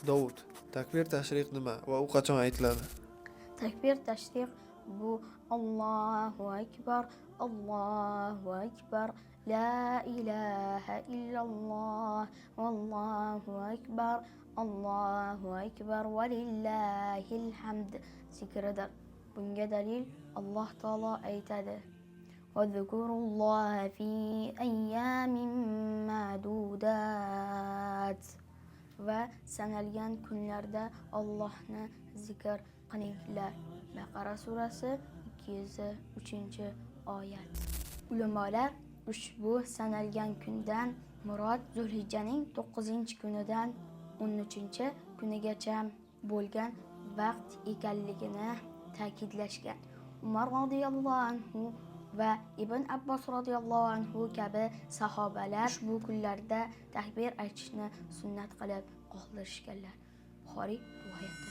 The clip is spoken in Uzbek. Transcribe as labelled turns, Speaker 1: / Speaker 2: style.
Speaker 1: Dovud, takbir tashriq nima va u qachon aytiladi?
Speaker 2: Takbir tashriq bu Allohu akbar, Allohu akbar, la ilaha illalloh, vallohu akbar, Allohu akbar va lillahil hamd zikridir. Bunga dalil Alloh taolo aytadi: واذكروا الله في أيام معدودات, va sanalgan kunlarda Allohni zikr qilinglar. Baqara surasi, 203-oyat. Ulamolar ushbu sanalgan kundan murod Zulhijjaning 9-kunidan 13-kunigacha bo'lgan vaqt ekanligini ta'kidlashgan. Umar roziyallohu anhu va Ibn Abbos roziyallohu anhu kabi sahobalar ushbu kunlarda takbir aytishni sunnat qilib qoldirishganlar. Buxoriy rivoyati.